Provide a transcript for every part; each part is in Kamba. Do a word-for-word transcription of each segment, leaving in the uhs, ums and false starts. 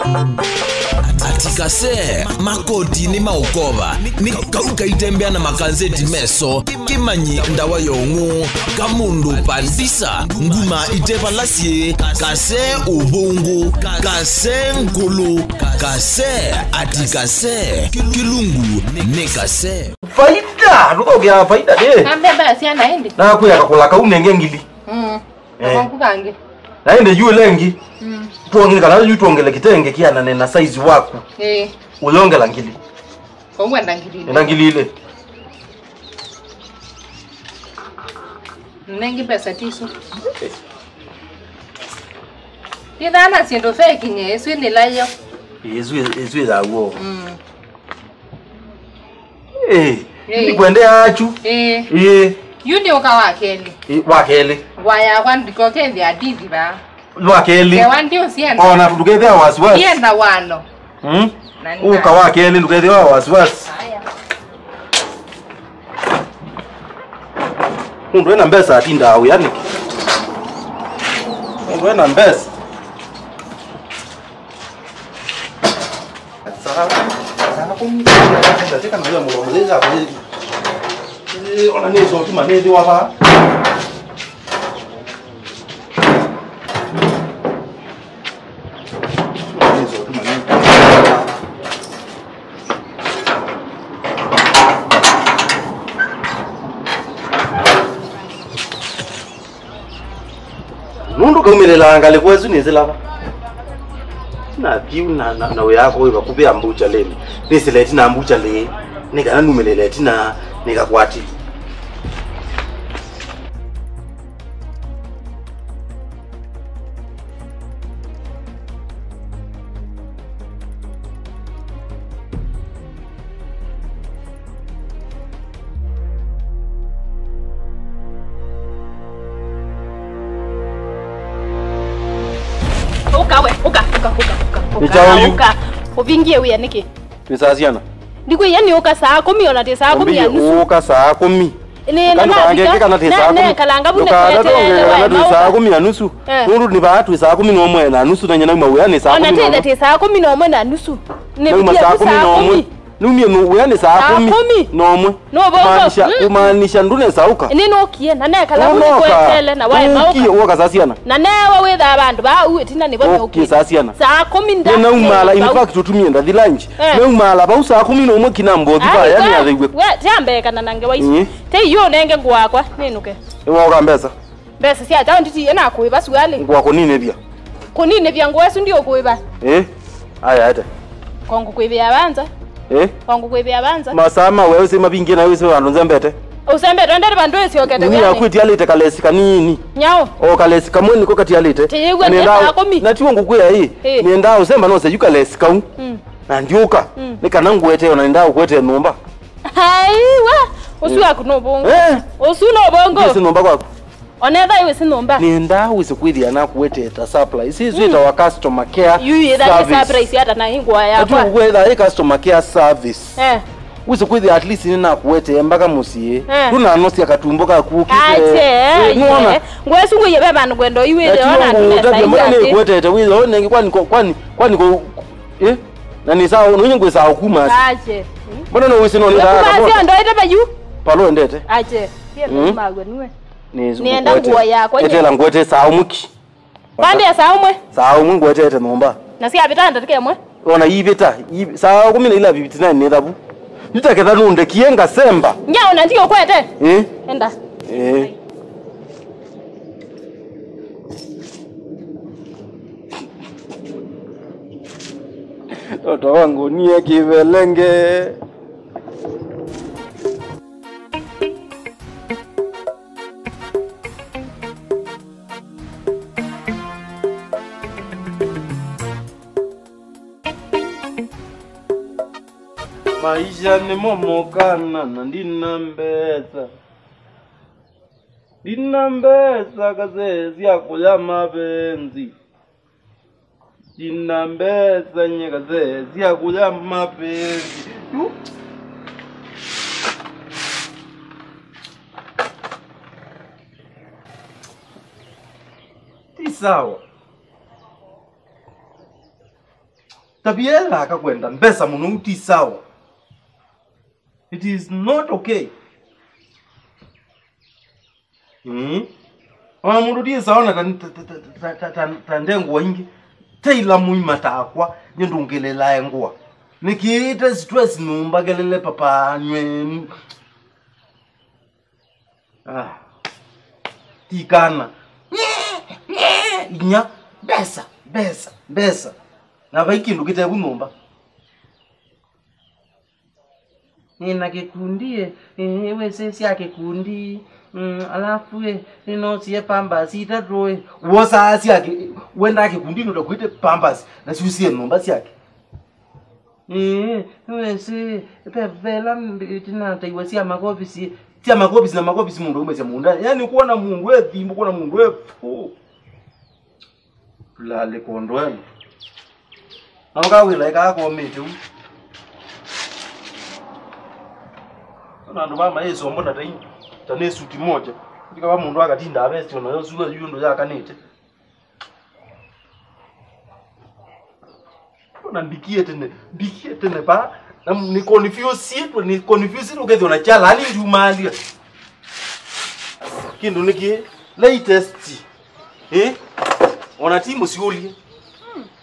Ati kase, makoti nĩ maũkova, nĩ kau kaitembea na makanzeti meso, kĩmanyi ndawa ya ũng'ũ, kamũndũ pandisa, nguma ite vala syĩ, kase ũvũngũ, kase ngũlũ, kase, ati kase, kĩlungu nĩ kase. Faida, ndũthokea faida, ĩ. Ambe basi ana ende. Nakwĩa kakũla kau nenge ngili. Mm. Eh. Kau kangĩ. Na ende yu lengi. Mm. Tuongele kana yu tuongele kitenge kianane na size waku. Eh. Uyongela ngili. Kwa ngwenda ngili. Enda ngili ile. Nengi pesa tisu. Ndithana syĩndũ fake nye, ĩsu nĩ layo. Ĩsu, ĩsu ĩthaw'o. Mm. Eh, eh. Nĩkwendea achu. Eh. Eh. Yu nĩ ũka wa kelĩ. Eh, wa kelĩ. Ngwa yakwa ndikokethĩa ndithi vaa. Wa kelĩ. Ewa ndi ũsienda. Ona ndũkethĩa wasiwasi. Ndienda wano. Hmm? Na nĩ ũka wa kelĩ ndũkethĩa wa wasiwasi. Aya. Mũndũ ena mbesa atindaa wĩa nĩkĩ? Mũndũ ena mbesa. Saa, saa kũmi, ndatĩka na wĩa mũno mũthenya kũyĩ. Ĩĩ, ona nĩ sokima nĩ thĩ wa vaa. Nĩ sokima nĩ thĩ wa vaa. Nũndũ kaumĩlĩlaa ngalĩko ĩsu nĩsĩla va. Nathi na, na, na wĩa wakwa wĩ vakuvĩ ya mbuchalĩnĩ. Nĩsĩla ĩtina mbuchalĩ, nĩ kana numĩlĩle ĩtina nĩkakwatile. Ũka we, ũka, ũka, ũka, ũka, ũka. Nĩ kyaũ yu? Ũka. Ũvingie wĩa nĩkĩ? Twĩ saa siana? Ndikwĩie nĩ ũka saa kũmi, ona twĩ saa kũmi ya nusu. Ũka saa kũmi. Nĩ na ndũkaangeke kana twĩ saa kũmi. Nekalanga vu nĩkweteele kana twĩ saa kũmi na nusu. Eh. Nũndũ nĩ vaa twĩ saa kũmi na ũmwe na nusu, na nyie nauma wĩa nĩ saa kũmi na ũmwe. Ona twĩ saa kũmi na ũmwe na nusu. Nauma saa kũmi na ũmwe. Numie wĩa nĩ saa kũmi na ũmwe. Nũvongo. Kumaanisha, hmm? Kumaanisha ndũnesa ũka. Nĩnũkie, na nekala vu nĩkweteele na waema ũka. Ũkie, woka saa siana? Na newe wĩthaa vandũ vaa u ĩtina nĩvo nũkie. Saa siana? Saa kũmi nda. Nĩnaumala, in fact, ũtumie ndathi lunch. Eh. Naumala vau saa kũmi na ũmwe kina mbothi vaa, yani atheiwe. We, tiambekana na ngewa isu. Ĩĩ. Te iyo nenge ngũa yakwa, nĩnũke. Nĩwoka mbesa? Mbesa sya kyaũ nditiie na kũĩva sualĩ? Ngũa kũninĩvya. Kũninĩvya ngũa ĩsu ndiũkũĩva. Ĩĩ? Aya, ete. Ko ngũkwĩvĩa vanza. Ĩĩ? Ko ngũkwĩvĩa vanza. Masaa ma wĩa ũsĩ mavingie na wĩsĩ vandũ nzembete. Ũsembete, ndere vandũ ĩsyokete. Nĩ yaku ĩtialĩte kalesi kanini. Nyaũ? O kalesi kamwe nĩko katialĩte. Tĩyĩw'a nĩ saa kũmi. Na tiwo ngũkwĩa ĩ. Ĩĩ. Nĩendaa ũsemba nose yu kalesi kau. Mm. Na ndiũka. Mm. Nĩ kana ngũetee ona nĩndaa ũkwetee nyũmba. Aiwa, ũsu waku no bongo. Eh. Ũsu no bongo. Ndiĩsĩ nyũmba kwaku. Onetha iwe si nyũmba. Nĩendaa wĩsĩ kwĩthĩa nakũetee ta surprise. Isu ĩtawa customer care service. Yu yĩtha surprise hata na ingwa yakwa. Ati ũkwetha ĩ customer care service. Eh. Wĩsĩ kwĩthĩa at least nĩnakũetee mpaka mũsyĩ. Eh. Ndũnanosya katumbo kaku ũkĩte. Ache, eh, nĩwona? Ngwe sungu ye beba ngwendo iwe ona ndũnesa. Mbona nĩkwetete wĩthĩa nenge kwani ko-, kwani, kwani ko-, eh? Na nĩ sawa, nũnye ngwĩ sawa kuma asi. Ache. Mbona no wĩsĩ no nĩ sawa? Kuma asi ndo ite bayu. Palo endete. Ache. Pia magwe niwe. Nĩenda nguo yakwa nye. Etela ngwete saa ũmwe ki. Pande ya saa ũmwe. Saa ũmwe ngwetete nyũmba. Na sia vitanda tike mwe. Ona ivita, i-, saa kũmi na ila fifty nine nĩ thavu. Nitaketha nũndekie ngasemba. Nja ona ndio kwete. Eh? Enda. Eh. Toto wangu nie kivelenge. Maisha nĩmo mokana na ndina mbesa. Ndina mbesa kase sya kũya mapenzi. Ndina mbesa nye kase sya kũya mapenzi. Yu. Ti sawa. Tabia ĩla akakwenda mbesa mũno ti sawa. It is not okay. Mm. Ona mũndũ ti sawa na ta, ta, ta ndengwa ingĩ. Taila mũima takwa, nye ndũngĩlĩlae ngũa. Nĩkĩĩte stress nyũmba kelele papa nywe. Ah. Ti kana. Inya, mbesa, mbesa, mbesa. Na vai kĩndũ kĩtevu nyũmba. Nĩna kĩkundi, ĩ, ĩ, wĩsĩ sya kĩkundi, mm, alafu, ĩ, nĩnoosie pampers itatũ, ĩ. Wosaa syake, wendaa kĩkundinĩ ũtakuĩte pampers, na syusie nyũmba syake. Ĩĩ, nĩwĩsĩ, ve, vela ndinataĩwa sya makovisi, sya makovisi na makovisi mũndũ aumĩsya mũũndanĩ. Yaani, kuona mũndũ e thimbu, kuona mũndũ e fũ. Lale kondwani. Na ũkawĩla ĩkaa komĩte u. Ona andũ vaa maĩ sombo ta tai, ta nĩ suti moja. Ndikava mũndũ akatinda avesti ona yo sua yu ũndũ yakanĩte. Ona mbikie tene, mbikie tene pa, na nĩ confuse, nĩ confuse ũkethĩwa na chala, ani ndiumalia. Kĩndũ nĩkĩ latest. Eh? Ona ti mũsiũlie.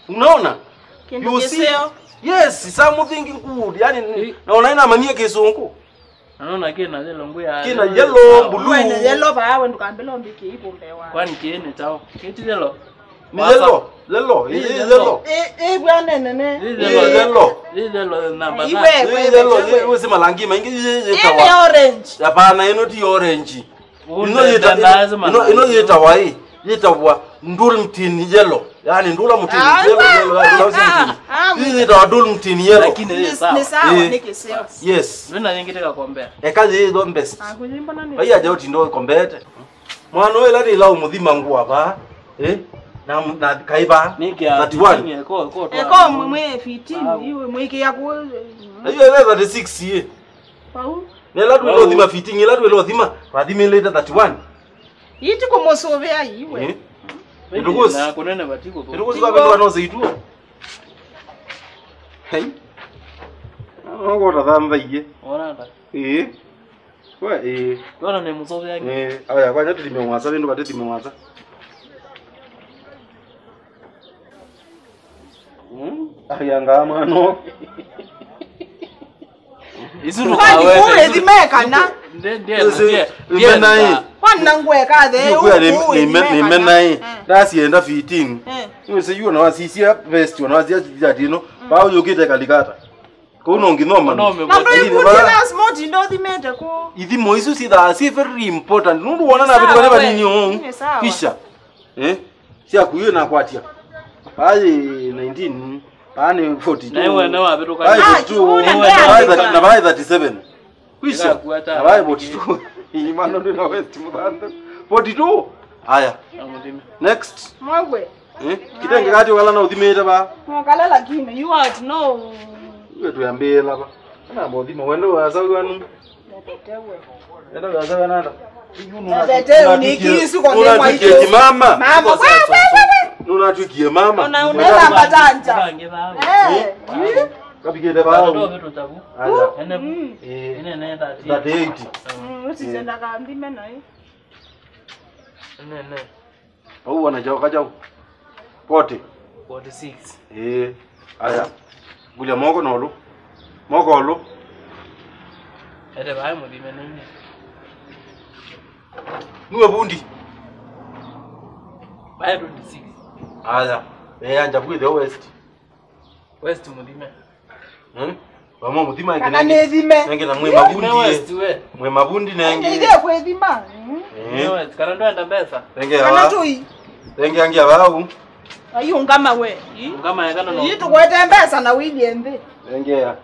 Unaona? Kĩndũ You see? Kĩseo. Yes, something good. Yani, naona ĩnamanyie kĩsũngũ. Nanona kĩna yellow ngwĩa. Kĩna yellow, blue. Wene yellow vaa, we ndũkambĩla ũmbĩkie ivũmbewa. Kwani kĩĩ nĩ chao? Kĩti yellow. Ni yellow, yellow, ĩ yellow. Ĩ, ĩ, bwana nene. Ĩ yellow. Ĩ yellow. Ĩ yellow namba. Ĩ yellow, ĩ wĩsĩ malangi maingĩ, ĩ yĩtawa. Ĩ nĩ orange. Hapana, ĩno ti orange. Ĩno yĩta-, ĩno, ĩno yĩtawa ĩ, yĩtaw'a ndũla mũtini yellow. Yaani ndũla mũtini yellow, yellow, yaani ndũla mũtini. Ĩĩ yĩtawa ndũla mũtini yellow. Lakini nĩ sawa. Nĩ sawa, nĩ kĩseo. Yes. Ndwĩna yĩngĩ tĩka kombea. Eka yĩtho mbest. Vai aja ũtinda ũkombeete. Mwana ũyũ ĩla nĩla ũmũthima ngũa vaa. Eh? Na, na kaĩ vaa. Thirty-one. Eko mwĩ fifteen, iwe mwĩkĩa kũ. Na yu ĩla thirty-six ĩ. Vau. Nela twĩla ũthima fitting, ĩla twĩla ũthima, twathimĩlĩte thirty-one. Iti kũmũsũvĩa iwe. Eh? Ĩndũ kũsi. Na kũnene vati kũthũ. Ĩndũ kũsi kwa vĩndũ wanoze ituo. Hei. Noko tathanthaie. Wona ata? Eh. Kwa, eh. Wona nĩ mũsũvĩa. Eh, aya, kwa nyatu thime wasa, vĩndũ vati thime wasa. Hmm? Ayangaa mwana. Isu. Kwani ndũkawete, kũũ ĩthime kana? Nde-, nde-, Ĩsĩ, nde-, ĩmena ĩ. Kwani na ngweka the, Yu kwĩa nĩ, ũũ nĩ ĩthime ĩme-, nĩ kana? Ĩmena ĩ. Eh. Ndasienda fitting. Eh. Nĩwĩsĩ yu ona wasisya vest, ona wasisya t-shirt ĩno. Mm. Pau yũkĩte kalikata. Kũu no nginya ũmanye. Na ndũikundi lazima ũtinde ũthimĩte kũũ. Ithimo isu syĩthaa syĩ very important. Nũndũ wona na vitu vale vanini ũũ. Nĩ sawa. Kisha. Eh? Syaku yu nakwatia. Vai nineteen, vai forty-two. Na iwe nĩ wavĩtũka. Vai forty-two. Ah, yu nĩ na vai thirty, na vai thirty-seven. Kwisha. Na vai forty-two. Imano ndio na west muthandu. Forty-two. Aya. Next. Mwagwe. Eh? Kitenge kati wala na uthimite ba. Mwakala lakini you are no. Wewe tuyambie laba. Ana mbo thima wendo wa sawa wanu. Enda uyaza nanda. Tete, unikisu kwa mema hiyo. Unatwikie mama. Mama, wewe, wewe, wewe. Unatwikie mama. Una-, unaweza batanja. Eh. Kapigete bao. Aya. Mm. Eh. Thirty-eight. Mm, usisenda kambi mena hii. Nene. Vau wona kyaũ kakyau? Forty. Forty-six. Ĩĩ. Aya. Ngulya moko nolu. Moko olu. Ete vai mũthime nini. Nue vundi. Vai twenty-six. Aya. Ĩĩ, anja kwĩthĩa west. West mũthime. Hmm? Vamwe mũthima kana nĩ thime. Nenge na mwĩ mavundi. Nĩ west we. Mwĩ mavundi nenge. Nĩ ithe kwĩ thima. Hmm? Eh. Nĩ west. Kana ndwenda mbesa? Nenge kana wa tui. Nenge angia vau. Ayu ngama we. Ngama ya kana no. Yi tukwete mbesa na wili ende. Nenge ya.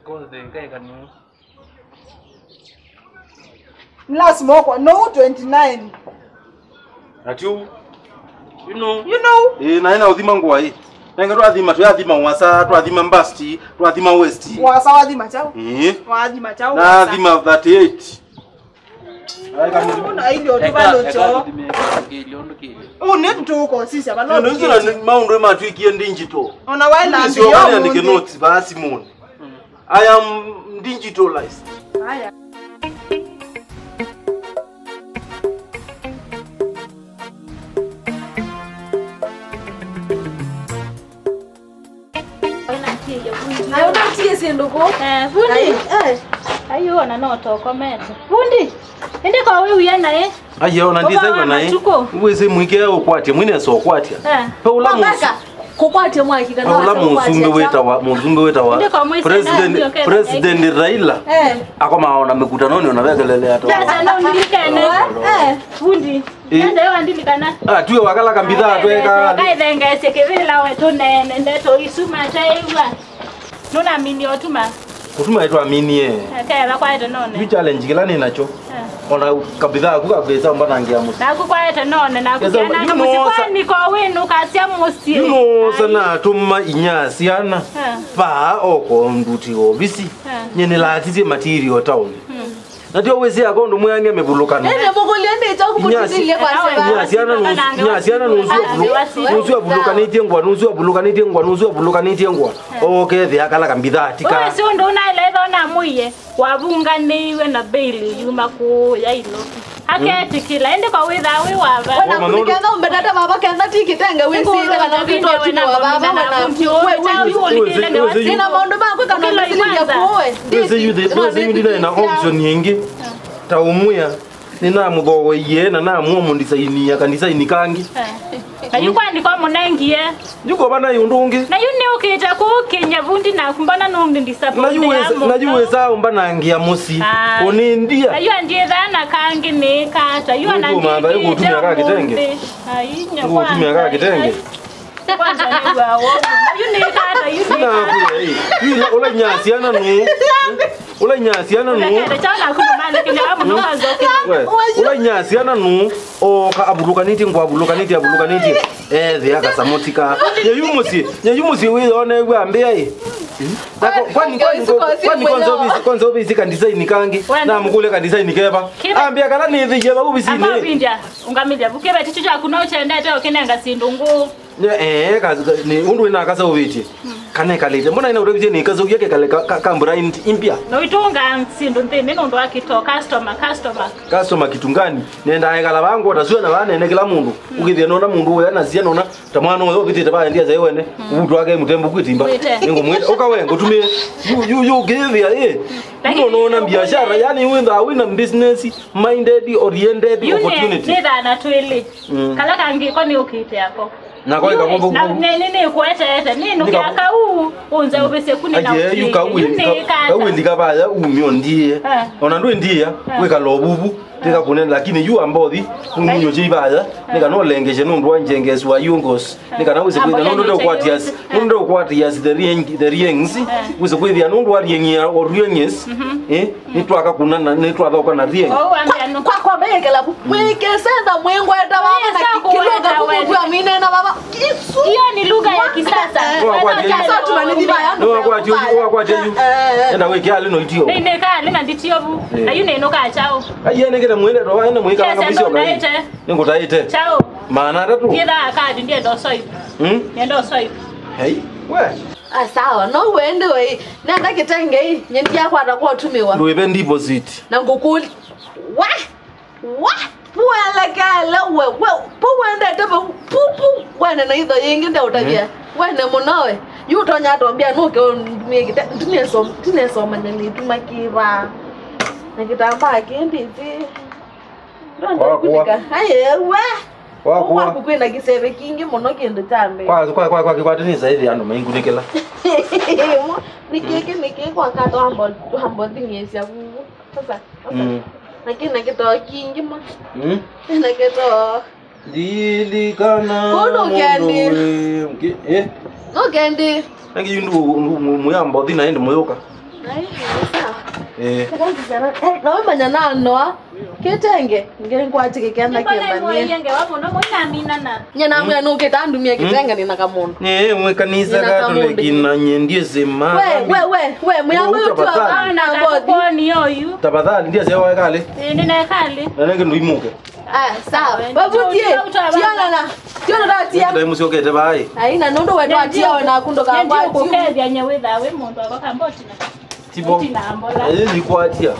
Kothe ngai kanu. Lazima ũkwa no twenty-nine. Ati u. You know. You know. Eh, na ina uthima ngwa hii. Nenge twathima, twathima wasa, twathima mbasti, twathima west. Wasa wathima chao. Eh. Wathima chao. Na thima thirty-eight. Ũna ilio tũvalo cho. Ũnĩ tũkosisya vala. Ndio zile maũndũ matwikie digital. Ona waila ndio ndio notes basi mone. I am digitalized. Haya. Ayo natie syĩndũ kũ? Eh, fundi. Ai, eh. Ayo ona no tokomete. Fundi. Ĩndĩ kwa wĩ wia naĩ? Ayo ona ndisaiwa naĩ. Wĩsĩ mwike ũkwatya, mwinesa ũkwatya. Eh. Pe ũla mũsu- Kũkwatya mwaki kana. Pe ũla mũsumbĩ wĩtawa, mũsumbĩ wĩtawa. Ĩndĩ kwa mwĩsĩ na President, ndio kenda President Raila. Eh. Akomaona mĩkutanonĩ ona vekelele atoa. Ndata no ndilikane. Eh. Fundi. Eh. Nenda yo andilikana. Ah, tuwe wakala kambitha tweka. Kaithengesye kĩvĩla we tũneene ndeto isu mateĩw'a. Nũnaminie ũtuma. Kũtuma ĩtwaminie. Keva kwaete none. Yu challenge kĩla nĩ nakyo. Eh. Ona kambitha aku kakwĩsa mbanangia mũsyĩ. Naku kwaete none, naku kĩana mũsyĩ. Kwani ko wĩnũkasya mũsyĩ? Yu nosa natũma inya syana. Eh. Paa oko nduti ovisi. Eh. Nye nĩlatisye material town. Hmm. Na tio wĩsĩ aka ũndũ mwĩanĩa mĩvulũkano. Ene mũkũlya nĩ kyaũ kũtũtĩlye kwa seba. Inya syana nũsu, inya syana nũsu avulu-, nũsu avulũkanĩtye ngũa, nũsu avulũkanĩtye ngũa, nũsu avulũkanĩtye ngũa. Okethĩa kala kambithaa tika. Ũwĩsĩ ũndũ ũnaeleetha na mũie wavunganĩiwe na bĩli yuma kũya ilo. Aketĩkĩla, ĩndĩ kwa wĩthaa wĩ wava. Ona kũni ketha ũmbetete vava ketha ti kĩtenge wĩsĩte kana ũkĩtwa ũtune wa vava wena. Nĩna maũndũ maku kana ũmĩsilĩlya kũwe. Wĩsĩ yu the, wĩsĩ yu ndinaĩ na option ĩngĩ. Ta ũmwĩa, nĩnamũthoweie na namũa mũndisainia kandisaini kangĩ. Na yu kwandĩka mũnengie. Yu kova naĩ ũndũ ũngĩ. Na yu nĩũkĩte kũũkĩny'a vundi naku mbona nũndĩ disappoint. Na yu wĩsa, na yu wĩsa ũmbanangĩa mũsyĩ. Ai. Ũnĩndia. Na yu andiĩthaa na kangĩ nĩĩkata. Yu anangĩkĩte ũmũnthĩ. Ai, ngũtumia ka kĩtenge. Ai, ngũtumia ka kĩtenge. Kwanza nĩw'a wonu. Yu nĩĩkata, yu nĩĩkata. Nakwĩa, ĩ. Yu ila, ũla inya syana nũ. Ũla inya syana nũ. Ũlekete chao naku nũmanĩkĩlya wa mũno kwanza ũkĩma. We, ũla inya syana nũ. Oka avulũkanĩtye ngũa, avulũkanĩtye, avulũkanĩtye. Ethĩa kasamotika. Nyeyu mũsyĩ, nyeyu mũsyĩ wĩyoneew'a ambĩa ĩ. Na ko-, kwani, kwani, kwani kwanza ũvisi, kwanza ũvisi kandisaini kangĩ. Namũkũlya kandisaini keva. Ambĩa kala nĩthĩie vau ovisinĩ. Amba ũvindya, ũngamĩlya. Vukĩve tichu chaku no chendete ũkĩnenga syĩndũ ngũũ. Nye, ee, ka-, ka-, nĩ ũndũ wĩna kasa ũvĩtye. Kana ĩkalĩte. Mbona ĩna ũtavĩtye nĩ kasa ũvya kĩkale ka, ka, ka brand impya. No itũnga syĩndũ nthĩnĩ nũndũ wa kĩtoo, customer, customer. Customer kitu gani? Nenda ekala vaa ngota sua na vaa nene kĩla mũndũ. Ũkĩthĩa nona mũndũ ũya na sia nona ta mwana ũyũ ũvĩtĩte vaa ndia zai wene. Ũvutu wake mũtembo kwĩtimba. Wĩte. Nĩngũmwĩta, ũka we, ngũtumie. Yu, yu, yu, ũkĩthĩa, ĩ. Lakini nũnona biashara, yani wĩthaa wĩna business minded, oriented, opportunity. Yu nĩ, nĩ thana twĩlĩ. Mm. Kala kangĩ ko nĩ ũkĩte ako. Nako ĩkamũthũku. Na nĩ, nĩ, nĩkũeteete. Nĩ nũkĩaka ũu, ũnze ũvĩsye ku nĩ na ũkĩte. Yu kau ĩlika vaya umio ndiye. Eh. Ona ndwĩ ndiya, eh, wĩkala ũvuvu, tika kũnene, lakini yu amba ũthi, ũmunyo chei vaya, nĩ kana ũlengeshe nũndũ wa njengesu wa yungos. Nĩ kana wĩse kwĩthĩa nũndũ ndũkwatia, nũndũ ndũkwatia the rieng, the riengs, wĩse kwĩthĩa nũndũ wa riengia o rienges, eh, nĩ twaka kuna na, nĩ twathoka na rieng. Kwa, kwa mekela, wĩkesenda mwĩngweta vava na kĩlũka kũkũkua minena vava. Hiyo ni lugha ya kisasa. Nĩ wakwatia yu. Sasa tumanĩthi vaya. Nĩ wakwatia yu, wakwatia yu. Enda wĩkea lino itio. Nĩ, nĩ kaa, nĩ na nditio vu. Eh. Na yu nĩ nũka chao. Aiye nĩ kĩta mwende to, enda mwĩka kama mwisho kai. Nĩngũtaĩte. Chao. Maana atatũ. Ndiethaa kadi, ndienda ũswaipu. Hmm? Ndienda ũswaipu. Hei, we. Ah, sawa. No wende we. Nenda kĩtenge ĩ. Nye ndiakwata kwa ũtumĩwa. Ndũĩve deposit. Na ngũkũli. Wa? Wa? Puelekele we. We. Pu wendete vau. Pu, pu. Wene na itho yĩngĩ ndeũtavya. Mhm. Wene mũno we. Yu ũtonya atombia nũke ũndumie kĩte. Ndinesoma, ndinesoma na nĩtuma kĩva. Na kĩtambaa kĩndĩtĩ. Ndonda kũnika. Aye, we. Wakwa. Kwaku kwĩna kĩseve kingĩ mũno kĩndũ kya mbee. Kwa, kwa, kwa, kwa, kwa, nĩ saithi andũ maingunĩkĩla. Nĩ kĩkĩ, nĩ kĩĩ kwa ka twambo, twambo thing'ĩsya vuvu. Sasa, sasa. Mm. Na kĩna kĩtoo kingĩ mũno. Mm. Kĩna kĩtoo. Ndilikana. Kũndũ kendi. Mũndũ wĩ, eh? No kendi. Nangi yu ndu, ndu, mu-, muyamba ũthi na ĩndĩ mũyũka. Ai, sawa. Eh. Nawe manya nanoa. Kĩtenge, nge ngwati kĩkenda kĩmbanie. Nye namwĩa nũkĩta andumie kĩtenge nĩ na kamũndũ. Nĩ mwe kanisa. Nĩ na kamũndũ. Katoleki na nyendie zima. We, we, we, we, mwĩambo ũyũ tu tafadhali. Abana ngothi. Koni oyu. Tafadhali, ndiye zewa kale. Ĩĩ, nĩ na kale. Na nenge nduimuke. Ah, sawa. Babutie. Tiana na. Tiana na tia. Ndio msiokete bai. Aina nũndũ wetu atia we na kundo ka. Ndio kukethia nye witha we mũndũ akakamboti na. Tibo. Ĩĩ nĩkwatia.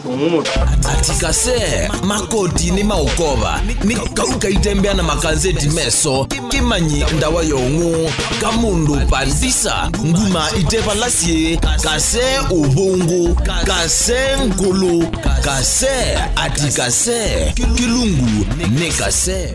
Ũmũthĩ. Ati kase, makoti nĩ maũkova. Nĩ kau kaitembea na makanzeti meso. Kĩmanyi ndawa ya ũng'ũ. Kamũndũ pandisa. Nguma itevalasye. Kase ũvũngũ. Kase ngũlũ. Kase. Ati kase. Kĩlungu nĩ kase.